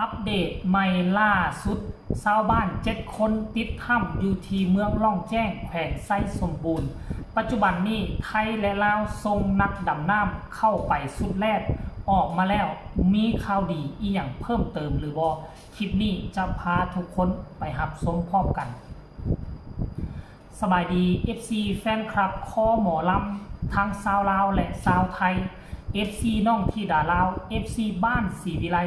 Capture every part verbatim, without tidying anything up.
อัปเดตใหม่ล่าสุด ชาวบ้านเจ็ดคนติดถ้ำอยู่ที่เมืองล่องแจ้ง แขวงไชยสมบูรณ์ ปัจจุบันนี้ไทยและลาวส่งนักดำน้ำเข้าไปชุดแรก ออกมาแล้ว มีข่าวดีอีหยังเพิ่มเติมหรือบ่ คลิปนี้จะพาทุกคนไปรับชมพร้อมกัน สบายดี เอฟซี แฟนคลับคอหมอลำ ทั้งชาวลาวและชาวไทย เอฟซี น้องธิดาลาว เอฟซี บ้านศรีวิไล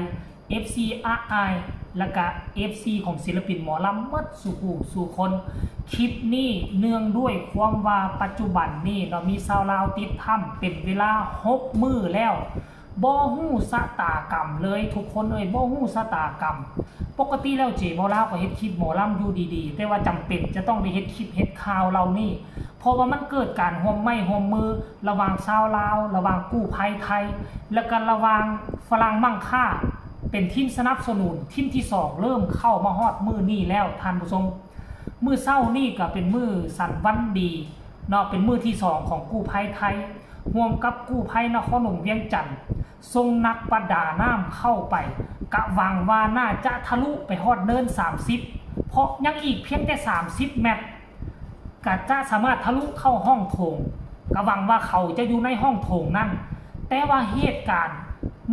เอฟซี อาอ้าย และกะ เอฟซี ของศิลปินหมอลำหมดสู่ผู้สู่คน คลิปนี้เนื่องด้วยความว่าปัจจุบันนี้เนาะ มีชาวลาวติดถ้ำเป็นเวลาหกมื้อแล้ว บ่ฮู้ชะตากรรมเลยทุกคนเอ้ย บ่ฮู้ชะตากรรม ปกติแล้วเจบ่าวลาวก็เฮ็ดคลิปหมอลำอยู่ดีๆ แต่ว่าจำเป็นจะต้องได้เฮ็ดคลิปเฮ็ดข่าวเหล่านี้ เพราะว่ามันเกิดการร่วมไม้ร่วมมือระหว่างชาวลาว ระหว่างกู้ภัยไทย และก็ระหว่างฝรั่งมังค่า เป็นทีมสนับสนุน ทีมที่สองเริ่มเข้ามาฮอดมื้อนี้แล้วท่านผู้ชม มื้อเช้านี่ก็เป็นมื้อสันวันดีเนาะ เป็นมื้อที่สองของกู้ภัยไทย ร่วมกับกู้ภัยนครหลวงเวียงจันทน์ ส่งนักประดาน้ำเข้าไป กะหวังว่าน่าจะทะลุไปฮอดเนินสามสิบ เพราะยังอีกเพียงแต่สามสิบเมตร กะจะสามารถทะลุเข้าห้องโถง กะหวังว่าเขาจะอยู่ในห้องโถงนั่น แต่ว่าเหตุการณ์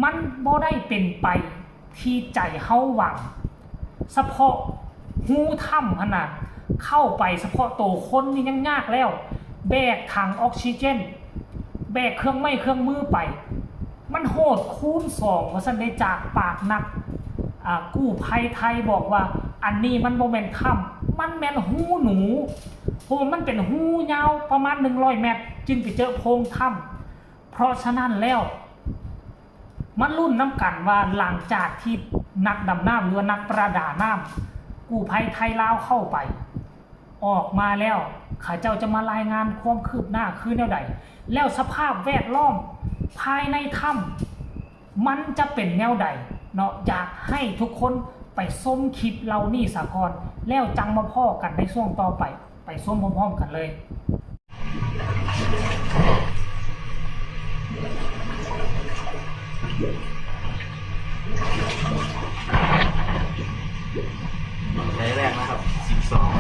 มันบ่ได้เป็นไปที่ใจเฮาหวัง เฉพาะฮูถ้ำหั้นน่ะ เข้าไปเฉพาะโตคนนี่ยังยากแล้ว แบกถังออกซิเจน แบกเครื่องไม้เครื่องมือไป มันโหดคูณสอง ว่าซั่นเด้ จากปากนัก อ่า กู้ภัยไทยบอกว่า อันนี้มันบ่แม่นถ้ำ มันแม่นฮูหนู เพราะว่ามันเป็นฮูยาวประมาณหนึ่งร้อยเมตร จึงไปเจอโพรงถ้ำ เพราะฉะนั้นแล้ว มาลุ้นนำกันว่าหลังจากที่นักดำน้ำหรือว่านักประดาน้ำกู้ภัยไทยลาวเข้าไป ออกมาแล้ว เขาเจ้าจะมารายงานความคืบหน้าคือแนวใด แล้วสภาพแวดล้อมภายในถ้ำมันจะเป็นแนวใดเนาะ อยากให้ทุกคนไปชมคลิปเหล่านี้ซะก่อน แล้วจั่งมาพ้อกันในช่วงต่อไป ไปชมพร้อมๆกันเลย ใช้แรกนะครับ สิบสอง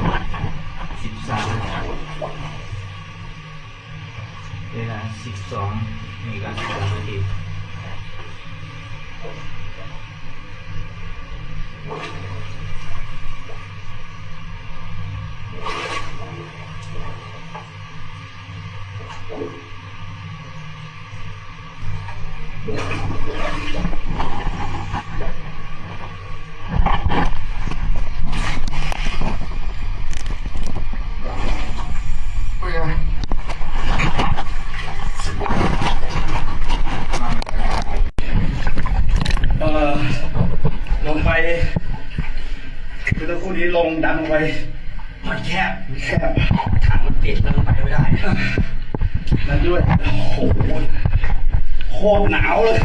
สิบสาม เวลา สิบสองนาฬิกา สิบสองนาที เอ่อลงไปคือตะคู่นี้ลงดันลงไป มันแคบ แคบ ถังมันติดแล้วมันไปไม่ได้ นั้นด้วย โอ้โหโคตรหนาวเลย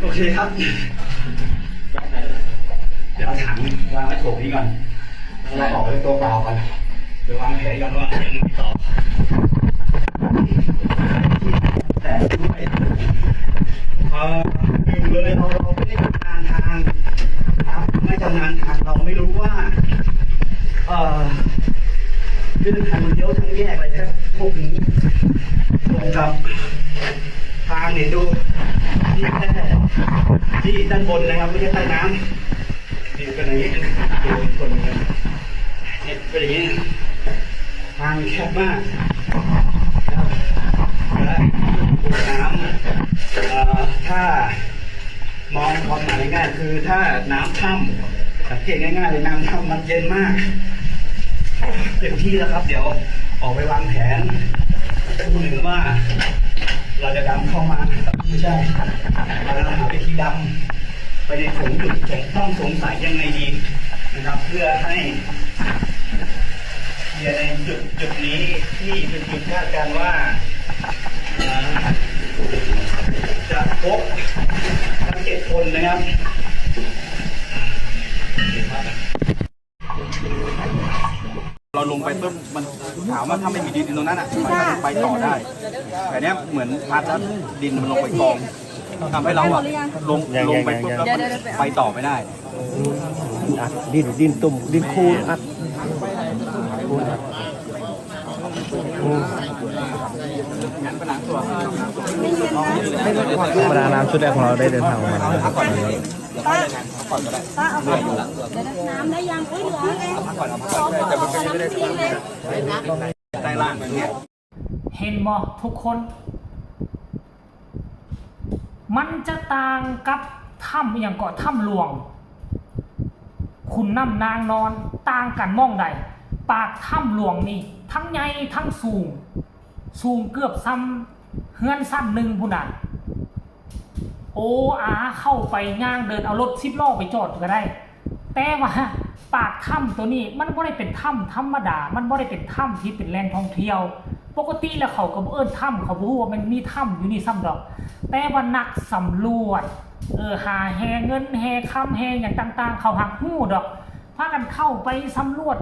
โอเคครับ เดี๋ยวเอาถังวางไว้โถงนี้ก่อน เราออกไปตัวเปล่ากัน เดี๋ยววางแผนกันว่ายังไงต่อ แต่ด้วยเอ่อหนึ่งเลยเราเราไม่ได้ชำนาญทางครับ ไม่ชำนาญทางเราไม่รู้ว่าเอ่อเรื่องทางเลี้ยวทางแยกอะไรพวกนี้ตรงกับทางเนี่ยดูที่แค่ที่ด้านบนนะครับ ไม่ใช่ใต้น้ำ นี่เป็นอย่างนี้ดูคนนี้เนี่ยเป็นอย่างนี้ ทางแคบมากนะครับและน้ำเอ่อถ้ามองความหมายง่ายคือถ้าน้ำถ้ำสังเกตง่ายๆเลยน้ำถ้ำมันเย็นมาก เต็มที่แล้วครับ เดี๋ยวออกไปวางแผนคู่หนึ่งว่า เราจะดำเข้ามาไม่ใช่เราจะหาวิธีดำ ไปในโถงจุดต้องสงสัยยังไงดีนะครับ เพื่อให้เคลียร์ในจุดจุดนี้ที่เป็นจุดคาดการณ์ว่าอ่าจะพบทั้งเจ็ดคนนะครับ เราลงไปปุ๊บมันถามว่าถ้าไม่มีดินตรงนั้นอ่ะมันก็ไปต่อได้ แต่เนี้ยเหมือนพัดแล้วดินมันลงไปกอง ทำให้เราอะลง ยัง ลงไป ยัง ปุ๊บ ยัง แล้วมัน เดี๋ยว เดี๋ยว เดี๋ยว ไปต่อไม่ได้ อัด ดิ้น ดิ้นตุ่ม ดิ้นคูนอัด คูนอัด อืม ธรรมดาน้ำชุดแรกของเราได้เดินทางออกมาแล้วนะครับ ป้าป้าเอาไปเดี๋ยวนะน้ำได้ยัง อุ้ยเหลือสองกระป๋องกับน้ำทิ้งเลย ใต้ล่างเนี่ย เห็นบ่ทุกคน มันจะต่างกับถ้ำอหย่างเกาะถ้ำหลวง ขุนน้ำนางนอน ต่างกันหม่องใด ปากถ้ำหลวงนี่ทั้งใหญ่ทั้งสูง สูงเกือบซ้ำเฮือนชั้นหนึ่งพุ้นน่ะ โออาเข้าไปย่างเดินเอารถสิบล้อไปจอดก็ได้ แต่ว่าปากถ้ำตัวนี้มันบ่ได้เป็นถ้ำธรรมดา มันบ่ได้เป็นถ้ำที่เป็นแหล่งท่องเที่ยว ปกติแล้วเขาก็บ่เอิ้นถ้ำ เขาบ่ฮู้ว่ามันมีถ้ำอยู่นี่ซ้ำดอก แต่ว่านักสำรวจ เออ หาแฮเงินแฮคำแฮหยังต่างๆ เขาหักฮู้ดอก พากันเข้าไปสำรวจ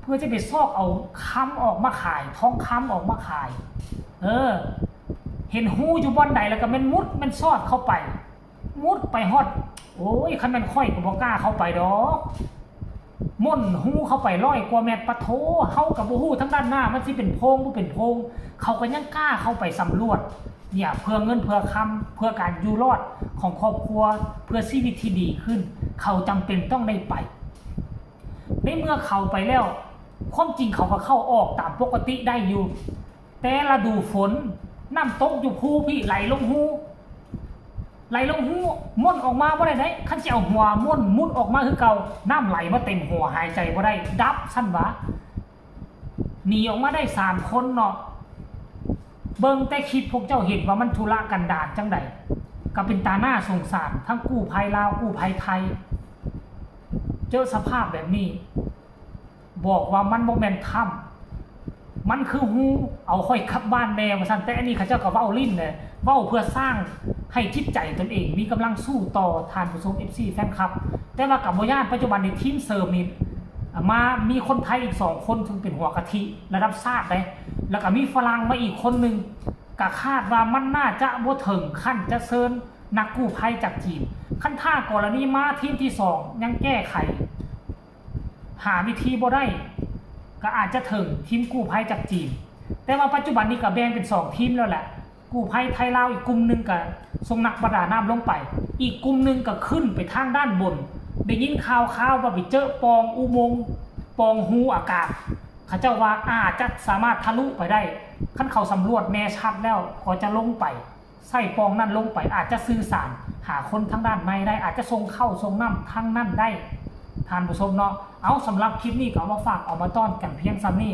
เพื่อจะไปซอกเอาคำออกมาขาย ทองคำออกมาขาย เออ เห็นฮูอยู่บ่อนใดแล้วก็แม่นมุดแม่นซอดเข้าไป มุดไปฮอด โอ้ย คันแม่นข้อยก็บ่กล้าเข้าไปดอก ม่นฮูเข้าไปร้อยกว่าเมตร ปะโถ เฮาก็บ่ฮู้ทางด้านหน้ามันสิเป็นโพรงบ่เป็นโพรง เขาก็ยังกล้าเข้าไปสำรวจ เนี่ย เพื่อเงินเพื่อคำ เพื่อการอยู่รอดของครอบครัว เพื่อชีวิตที่ดีขึ้น เขาจำเป็นต้องได้ไป ในเมื่อเขาไปแล้ว ความจริงเขาก็เข้าออกตามปกติได้อยู่ แต่ฤดูฝน น้ำตกอยู่ภูพี้ไหลลงฮู ไหลลงฮู ม่นออกมาบ่ได้เด้ คันสิเอาหัวม่นมุดออกมาคือเก่า น้ำไหลมาเต็มหัว หายใจบ่ได้ ดับซั่นหวา หนีออกมาได้สามคนเนาะ เบิ่งแต่คลิปพวกเจ้าเห็นว่ามันทุรกันดารจั่งใด ก็เป็นตาหน้าสงสาร ทั้งกู้ภัยลาว กู้ภัยไทย เจอสภาพแบบนี้ บอกว่ามันบ่แม่นถ้ำ มันคือฮู เอาข้อยกลับบ้านแน่ว่าซั่น แต่อันนี้เขาเจ้าก็เว้าเล่นแหละ เว้าเพื่อสร้างให้จิตใจตนเองมีกำลังสู้ต่อ ท่านผู้ชม เอฟซี แฟนคลับ แต่ว่าก็บ่ย้าน ปัจจุบันนี้ทีมเสริมนี่ มามีคนไทยอีกสองคน ซึ่งเป็นหัวกะทิระดับชาติเด้ แล้วก็มีฝรั่งมาอีกคนหนึ่ง ก็คาดว่ามันน่าจะบ่ถึงขั้นจะเชิญนักกู้ภัยจากจีน คันถ้ากรณีมาทีมที่สองยังแก้ไข หาวิธีบ่ได้ ก็อาจจะถึงทีมกู้ภัยจากจีน แต่ว่าปัจจุบันนี้ก็แบ่งเป็นสองทีมแล้วแหละ กู้ภัยไทยลาวอีกกลุ่มหนึ่งก็ส่งนักประดาน้ำลงไป อีกกลุ่มหนึ่งก็ขึ้นไปทางด้านบน ได้ยินข่าวข่าวว่าไปเจอปล่องอุโมงค์ ปล่องฮูอากาศ เขาเจ้าว่าอาจจะสามารถทะลุไปได้ คันเขาสำรวจแน่ชัดแล้วก็จะลงไป ใส่ปล่องนั่นลงไป อาจจะสื่อสารหาคนทางด้านในได้ อาจจะส่งข้าวส่งน้ำทางนั้นได้ ท่านผู้ชมเนาะ เอา สำหรับคลิปนี้ก็เอามาฝากเอามาต้อนกันเพียงส่ำนี้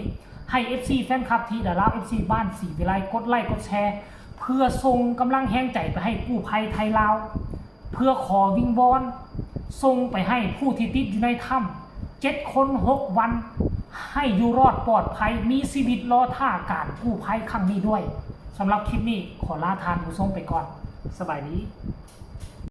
ให้ เอฟซี แฟนคลับที่ดารา เอฟซี บ้านศรีวิไล กดไลค์กดแชร์ เพื่อส่งกำลังแฮงใจไปให้กู้ภัยไทยลาว เพื่อขอวิงวอน ส่งไปให้ผู้ที่ติดอยู่ในถ้ำเจ็ดคนหกวัน ให้อยู่รอดปลอดภัย มีชีวิตรอท่าการกู้ภัยครั้งนี้ด้วย สำหรับคลิปนี้ขอลาท่านผู้ชมไปก่อน สบายดี